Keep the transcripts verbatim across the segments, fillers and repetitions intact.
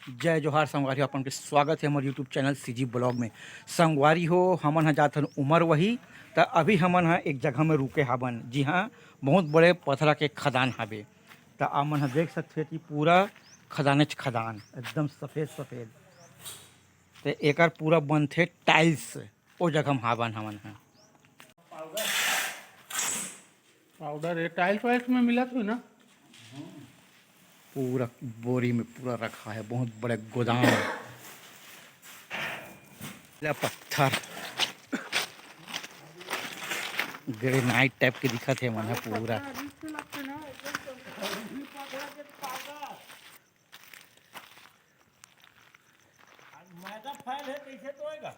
जय जोहार संगवारी हो, अपन के स्वागत है हमर YouTube चैनल सीजी ब्लॉग में। संगवारी हो, हमन ह जात हन उमरवाही। त अभी हमन ह एक जगह में रुके हाबन, जिहाँ बहुत बड़े पथरा के खदान हाबे। त आप मन ह देख सकथे कि पूरा खदानेच खदान, एकदम सफेद सफेद। त एकर पूरा बनथे टाइल्स, ओ जगह में हाबन हमन ह। पाउडर ये टाइल्स वाइल्स में मिलत होही ना। पूरा बोरी में पूरा रखा है, बहुत बड़े गोदाम। पीला पत्थर, ग्रेनाइट टाइप के दिखत हे मन ह पूरा। मैदा फैल है, कैसे तो होएगा?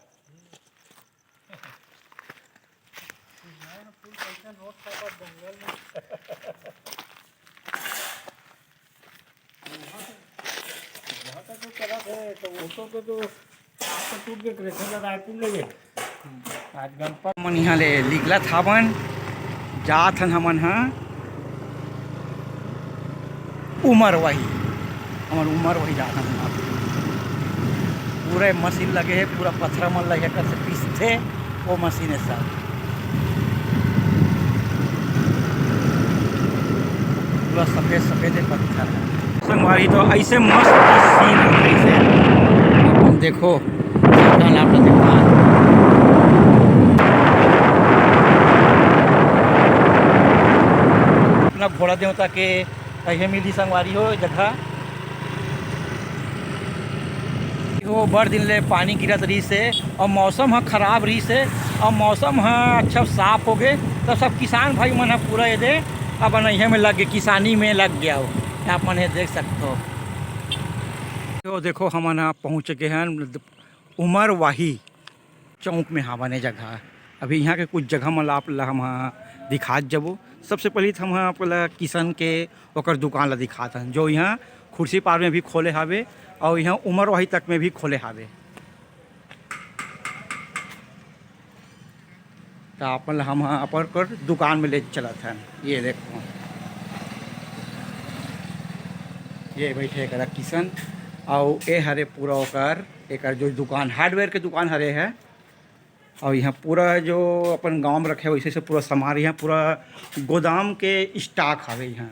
वहाँ तक तो चला गए, तो वो तो, तो, तो, आप तो टूट गए, कृष्ण रायपुर ले गए। आज गणपत मन यहाँ ले निकलत हावन, जात हन हमन ह उमरवाही, हमन उमरवाही जात हन। पूरा मशीन लगे हे, पूरा पथरा मन ल एकर से पीसथे, वो मशीन है सब। पूरा सफेद सफेद है पत्थर है। संगवारी, तो ऐसे मस्त सीन है, ऐसे अपन देखो, जंगल आप लोग देखो। अपना घोड़ा देवता के कहिए मिली संगवारी हो जगह। वो बड़ दिन ले पानी गिरत रहिस हे अउ मौसम ह खराब रहिस हे, अउ मौसम ह अच्छा साफ हो गे, त सब किसान भाई मन ह पूरा एदे अपन इहे में लग गे, किसानी में लग गया हो। आप मन ये देख सकते हो। तो देखो, हमन ह पहुँच गए हैं उमरवाही चौक में हावन ए जगह। अभी यहाँ के कुछ जगह मन ला आप ला हम ह दिखात जबो। सबसे पहले तो हम ह आप ला किशन के ओकर दुकान ला दिखात हन, जो यहाँ खुर्सीपार में भी खोले हावे और यहाँ उमरवाही तक में भी खोले हावे। तो अपन ला हम ह अपन कर दुकान में ले चलत हन। ये देखो, ये बैठे हे करा किशन, और ए हरे पूरा ओकर, एकर जो दुकान, हार्डवेयर के दुकान हरे है, और यहाँ पूरा जो अपन गांव में रखे वैसे से पूरा सामान, यहाँ पूरा गोदाम के स्टॉक हवे यहाँ।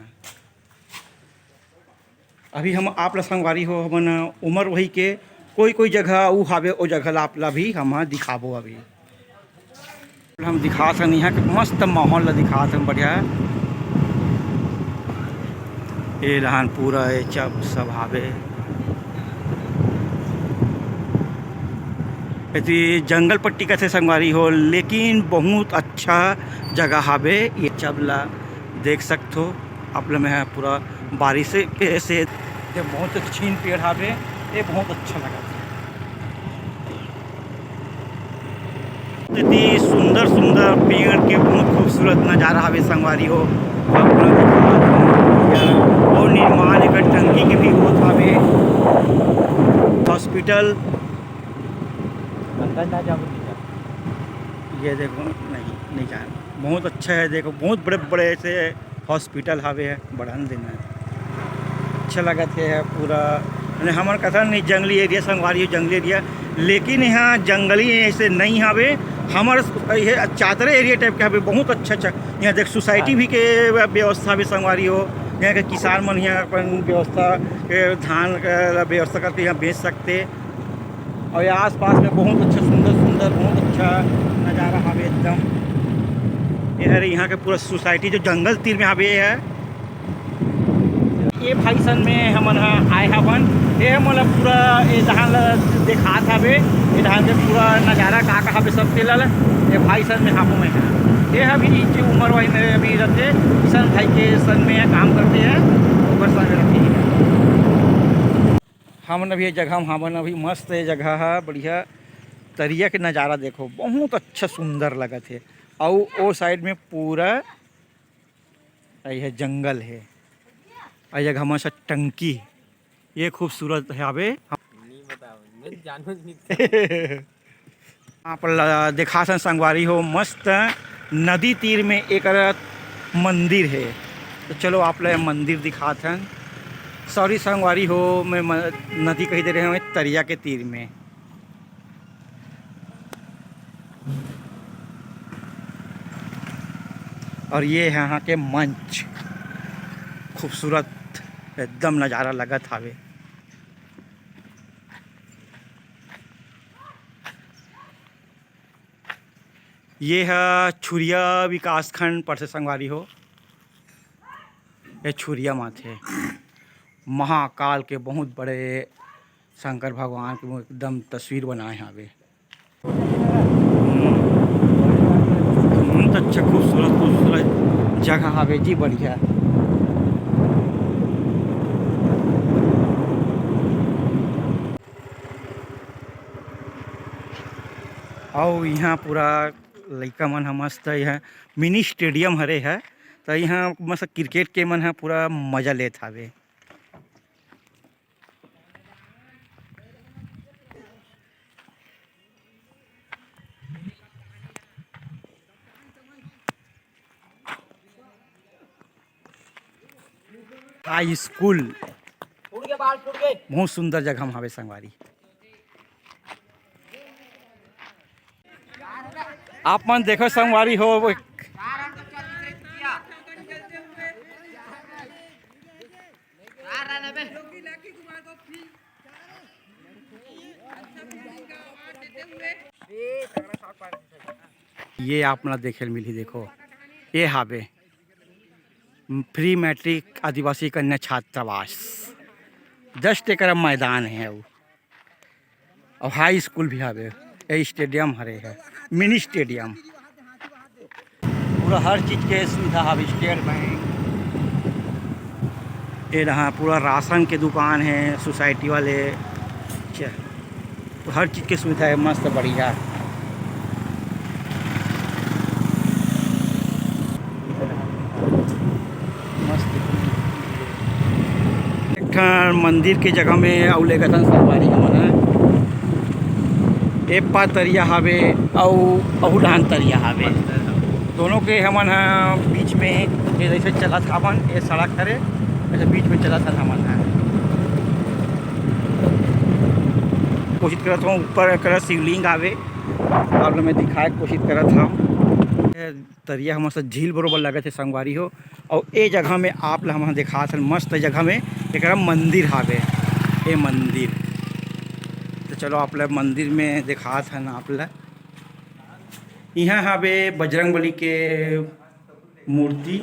अभी हम आप ला संगवारी हो, हमन उमरवाही के कोई कोई जगह उ हावे, ओ जगह ला आप ला भी हम दिखाबो। अभी हम दिखात हन यहाँ के मस्त माहौल ला दिखात हन, बढ़िया। ये रहन पूरा ये चब सब हावे। एती जंगल पट्टी कथे संगवारी हो, लेकिन बहुत अच्छा जगह हावे। ये चब ला देख सकथो आप लोग में है पूरा बारिश के से। ये बहुत छीन पेड़ हावे, ये बहुत अच्छा लगा। इतनी सुंदर सुंदर पेड़ के बहुत खूबसूरत नजारा हावे संगवारी हो। आप लोग दिखात हूँ। और निर्माण एक टंकी के भी होत हावे। हॉस्पिटल अंदर ना जाओ, नहीं जाओ। ये देखो, नहीं, नहीं जाना। बहुत अच्छा है, देखो, बहुत बड़े बड़े ऐसे हॉस्पिटल हावे है, बढ़न देना है। अच्छा लगत है पूरा, माने हमर कथन नहीं, जंगली एरिया संगवारी हो, जंगली एरिया, लेकिन यहाँ जंगली ऐसे नहीं हावे। हमर ये चादरे एरिया टाइप के हावे, बहुत अच्छा अच्छा। यहाँ देख, सोसाइटी भी के व्यवस्था भी संगवारी हो, यहाँ के किसान मन यहाँ अपन व्यवस्था के धान के व्यवस्था करके यहाँ बेच सकते। और ये आसपास में बहुत अच्छा, सुंदर सुंदर, बहुत अच्छा नज़ारा हावे एकदम। ये हरे यहाँ के पूरा सोसाइटी जो जंगल तीर में हावे, ये है। ये भाई सन में हमन ह आए हवन। ये मोला पूरा ये धान ला दिखात हावे, ये धान के पूरा नज़ारा का का हावे सब तेला ला। ये भाई सन में हाबो मैं। ये अभी जो उमरवाही में अभी रहते, किशन भाई के सन में काम करते हैं, ओकर संग रहते हैं। हमन अभी ये जगह में हावन, अभी मस्त ये जगह है, बढ़िया तरिया के नज़ारा देखो, बहुत अच्छा सुंदर लगत है। अउ ओ साइड में पूरा ये जंगल है, अउ ये जगह मस्त टंकी, ये खूबसूरत है। अबे नहीं बताओ, मैं जानू नहीं। आप ला दिखाथन संगवारी हो, मस्त नदी तीर में एक मंदिर है। तो चलो आप ला मंदिर दिखाथन। सॉरी संगवारी हो, मैं म-, नदी कही दे रहे हँव, तरिया के तीर में। और ये है यहाँ के मंच, खूबसूरत एकदम नज़ारा लगत हावे। ये ह छुरिया विकासखंड परथे संगवारी हो। ये छुरिया माथे महाकाल के बहुत बड़े शंकर भगवान के एकदम तस्वीर बनाए हावे। हम्म, बहुत अच्छा खूबसूरत खूबसूरत जगह हावे जी, बढ़िया। अउ इहाँ पूरा लइका मन ह मस्त, इहाँ मिनी स्टेडियम हरे ह, त इहाँ मस्त क्रिकेट के मन ह पूरा मजा लेत हावे। High school. बहुत सुंदर जगह म हावे संगवारी। आप मन देखो संगवारी हो, वो ये आप मन ला देखे ल मिलही, देखो, ये हावे प्री मैट्रिक आदिवासी कन्या छात्रावास, दस एकड़ मैदान है वो। अउ हाई स्कूल भी हावे, ये स्टेडियम हरे है, मिनी स्टेडियम। पूरा हर चीज के सुविधा हावे, स्टेट बैंक, ये रहा पूरा राशन के दुकान है, सोसाइटी वाले, अच्छा, तो हर चीज के सुविधा है, मस्त बढ़िया। मस्त। एक ठन मंदिर के जगह में अउ लेगत हन संगवारी हमन ह। ए पार तरिया हावे अउ अहू डहान तरिया हावे। दोनों के हमन ह बीच में ये जैसे चलत हावन, ये सड़क हरे, ऐसे बीच में चलत हन हमन ह। कोशिश करत हूँ ऊपर कर शिवलिंग आवे, आप लोग में दिखाए के कोशिश करत हूँ। तरिया ह मस्त झील बरोबर लगत हे संगवारी हो। अउ ए जगह में आप ला हमन दिखात हन मस्त जगह में, एकरा मंदिर हावे, ए मंदिर। तो चलो आप ला मंदिर में दिखात हन आप ला। इहाँ हावे बजरंग बली के मूर्ति,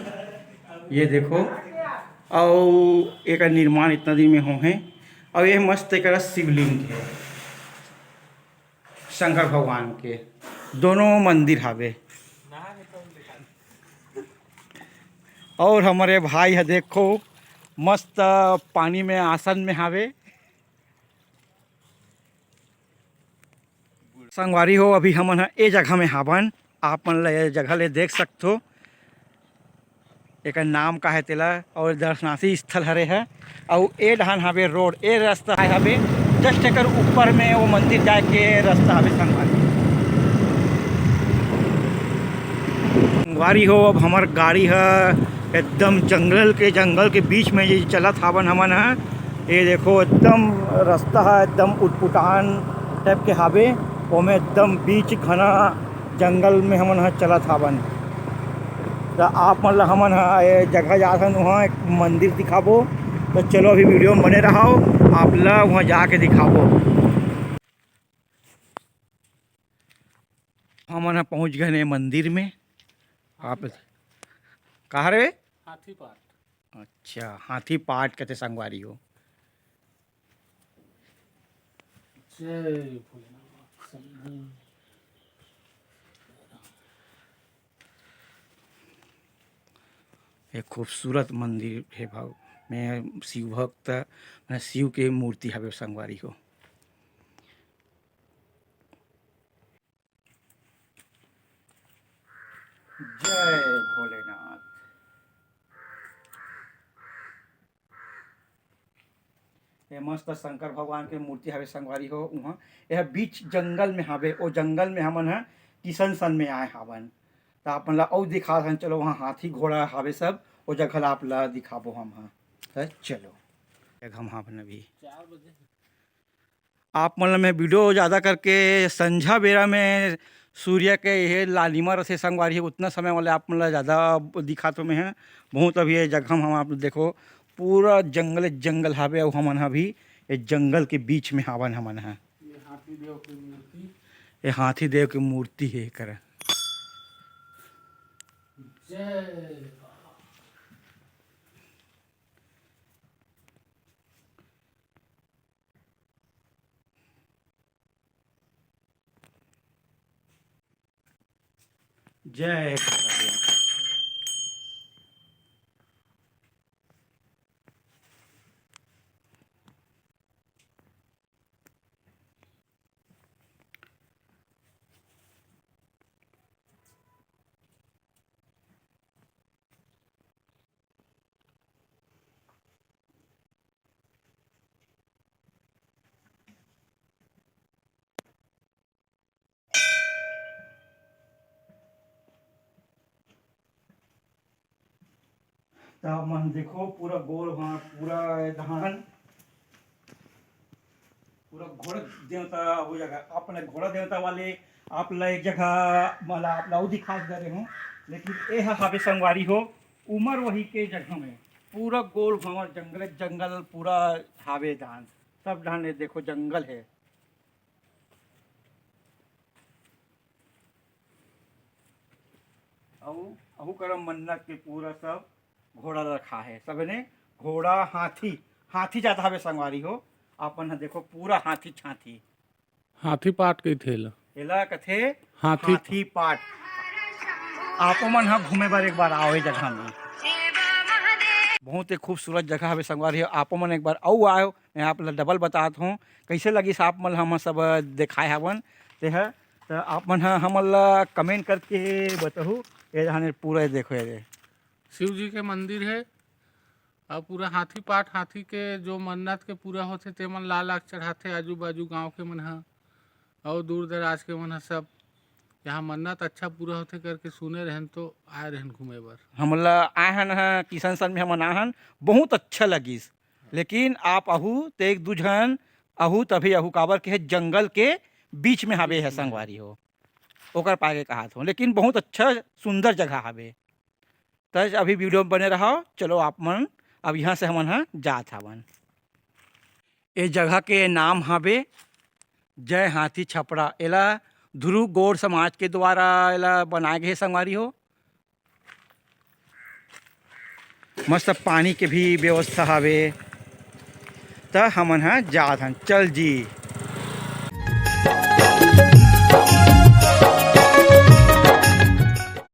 ये देखो, अउ एकर निर्माण इतना दिन में होहे, अउ ये मस्त एकरा शिवलिंग है। शंकर भगवान के दोनों मंदिर हावे। और हमरे भाई ह देखो मस्त पानी में आसन में हावे। संगवारी हो, अभी हमन ह ए जगह में हावन, आप मन ल ए जगह ले देख सकथो। एकर नाम का हे तेला, अउ दर्शनार्थी स्थल हरे हे, अउ ए डहान हावे रोड, ए रास्ता हावे, just एकर ऊपर में वो मंदिर जाए के रास्ता हावे संगवारी। संगवारी हो, अब हमर गाड़ी ह एकदम जंगल के, जंगल के बीच में ये चलत हावन हमन ह। ये देखो, एकदम रास्ता ह एकदम उटपुटान टाइप के हावे, ओमे एकदम बीच घना जंगल में हमन ह चलत हावन। त आप मन ल हमन ह ए जगह जात हन, उहाँ एक मंदिर दिखाबो। त चलो अभी वीडियो में बने रहव, आप ल उहाँ जाके दिखाबो। हमन ह पहुँच गए हन ए मंदिर में। आप कहाँ रे? हाथी पाट। अच्छा, हाथी पाट कथे संगवारी हो। जय भोलेनाथ। एक खूबसूरत मंदिर हे भाव, मैं शिव भक्त, मैं शिव के मूर्ति हवे संगवारी हो। जय भोलेनाथ। ये मस्त शंकर भगवान के मूर्ति हवे संगवारी हो। उहाँ, यह बीच जंगल में हावे, ओ जंगल में हमन ह किशन सन में आए हावन। त आप मन ला अउ दिखात हन, चलो वहाँ हाथी घोड़ा हावे सब, ओ जगह ला आप ला दिखाबो हम ह। त चलो। जगह म हावन अभी। चार बजे। आप मन ल मैं video ज़्यादा करके संझा बेरा में सूर्य के ये लालिमा रथे संगवारी हो, उतना समय वाले आप मन ल ज़्यादा दिखात हो मैं ह। बहुत अभी ये जगह म हम आप देखो, पूरा जंगल, जंगल हावे, अउ हमन ह अभी ये जंगल के बीच में हावन हमन ह। ये हाथी देव की मूर्ति। ये हाथी देव की मूर्ति हे एकर। जय बाबा। जय त आप मन देखो, पूरा गोल भांट, पूरा धान, पूरा घोड़ा देवता हो जगह। आप मन घोड़ा देवता वाले, आप ला एक जगह, मतलब, आप ला अउ दिखा दे रहे हो, लेकिन ए ह हावे संगवारी हो, उमर वही के जगह में पूरा गोल भांवर जंगल, जंगल पूरा हावे धान, सब धान ये देखो जंगल है। अउ अहू करा मन्नत के पूरा सब घोड़ा रखा है। सबने घोड़ा, हाथी, हाथी जात हवे संगवारी हो। अपन ह देखो पूरा हाथी छाती। हाथी पाट कहिथे एला। एला कथे हाथी हाथी पाट। आपो मन ह घूमे बर एक बार आओ ए जगह में। बहुत ही खूबसूरत जगह हवे संगवारी हो, आपो मन एक बार अउ आओ। मैं आप ला डबल बतात हूँ, कैसे लगिस आप मन ल हमन सब देखाए हवन ते ह। त आप मन ह हमन ला comment करके बताहू। ये जहाँ पूरा ये देखो, ये शिव जी के मंदिर है। और पूरा हाथी पाट, हाथी के जो मन्नत के पूरा होथे, ते मन ला ला के चढ़ाथे आजू बाजू गांव के मन ह। और दूर दराज के मन ह सब यहाँ मन्नत अच्छा पूरा होथे करके सुने रहन, तो आए रहन घूमे बर। हमन ला आए हन ह, किशन सर में हमन आए हन, बहुत अच्छा लगिस। लेकिन आप अहू ते एक दू झन अहू, तभी अहू काबर के हे जंगल के बीच में हावे है संगवारी हो, ओकर पाए के कहात हो। लेकिन बहुत अच्छा सुंदर जगह हावे। त अभी video में बने रहो। चलो आप मन, अब यहाँ से हमन ह जात हवन। ए जगह के नाम हावे जय हाथी छपरा। एला ध्रुव गौड़ समाज के द्वारा एला बनाए गए संगवारी हो। मस्त पानी के भी व्यवस्था हावे। त हमन ह जात हन, चल जी।